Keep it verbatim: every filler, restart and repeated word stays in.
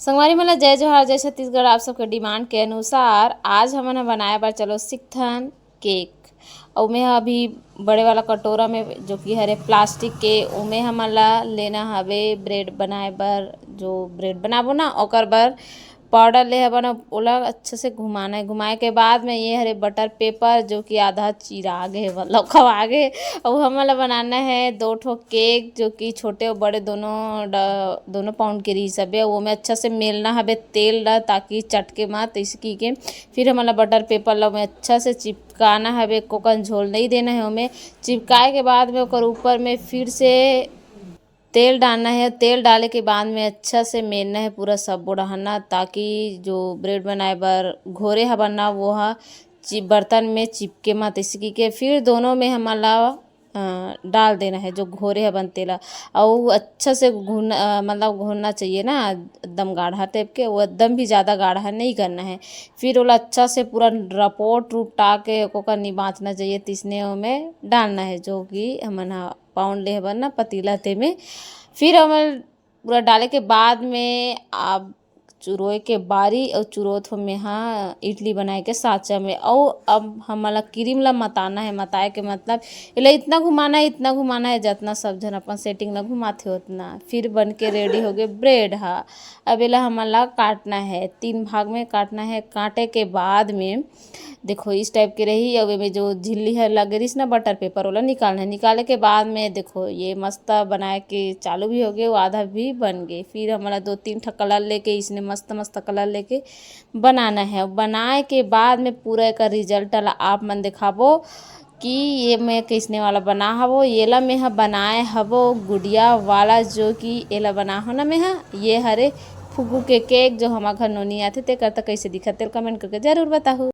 संगवारी मन ला जय जोहार, जय छत्तीसगढ़। आप सबके डिमांड के अनुसार आज हमन ह बनाए बर चलो सीखथन केक। अउ मैं ह अभी बड़े वाला कटोरा में, जो कि हरे प्लास्टिक के, ओमे हमन ला लेना हवे ब्रेड बनाए बर। जो ब्रेड बनाबो ना, ओकर बर पाउडर ले हवन, ओला अच्छा से घुमाना है। घुमाए के बाद में ये हरे बटर पेपर, जो कि आधा चिरा गे, मतलब खवा गे। अउ हमन ला बनाना है दो ठो केक, जो कि छोटे अउ बड़े दोनों ड-, दोनों पाउंड के रही सबे। अउ ओमे अच्छा से मेलना हवे तेल ला, ताकि चटके मत, तइसे की के। फिर हमन ला बटर पेपर ला ओमे अच्छा से चिपकाना हवे, कोकन झोल नहीं देना है ओमे। चिपकाए के बाद में ओकर ऊपर में फिर से तेल डालना है। तेल डाले के बाद में अच्छा से मेलना है पूरा सब डहर ना, ताकि जो ब्रेड बनाए बर घोरे हवन ना, वो ह चि-, बर्तन में चिपके मत, इसी के फिर दोनों में हमन ला, अ, डाल देना है जो घोरे हवन तेला। अउ अच्छा से घुन-, अ, मतलब घोरना चाहिए ना, एकदम गाढ़ा टाइप के, वो एकदम भी ज़्यादा गाढ़ा नहीं करना है। फिर ओला अच्छा से पूरा रपोट रूप टा के ओकर निबाचना चाहिए, तिसने ओमे डालना है, जो कि हमन ह पाउंड ले हवन ना पतीला, तेमे फिर हमन पूरा डाले के बाद में आप चुरोए के बारी अउ चुरोत हो मेहा इडली बनाए के साँचा में। अउ अब हमन ला क्रीम ला मताना है। मताए के मतलब एला इतना घुमाना है, इतना घुमाना है, जतना सब झन अपन सेटिंग ला घुमाथे ओतना। फिर बन के रेडी हो गए ब्रेड हा। अब एला हमन ला काटना है, तीन भाग में काटना है। काटे के बाद में देखो इस टाइप के रही। अब एमे जो झिल्ली है लगे रहिस ना बटर पेपर, ओला निकालना है। निकाले के बाद में देखो ये मस्त बनाए के चालू भी हो गए, वो आधा भी बन गए। फिर हमन ला दो तीन ठा कलर लेके इसने मस्त मस्त कलर लेके बनाना है। बनाए के बाद में पूरा एकर रिजल्ट ला आप मन दिखाबो कि ये मैं किसने वाला बना हवो। येला मैं ह बनाए हवो गुड़िया वाला, जो कि एला बना हो ना मैं ह, ये हरे फुग्गू के केक, जो हमार घर नोनी आथे, तेकर त कैसे दिखत, तेल कमेंट करके जरूर बताहू।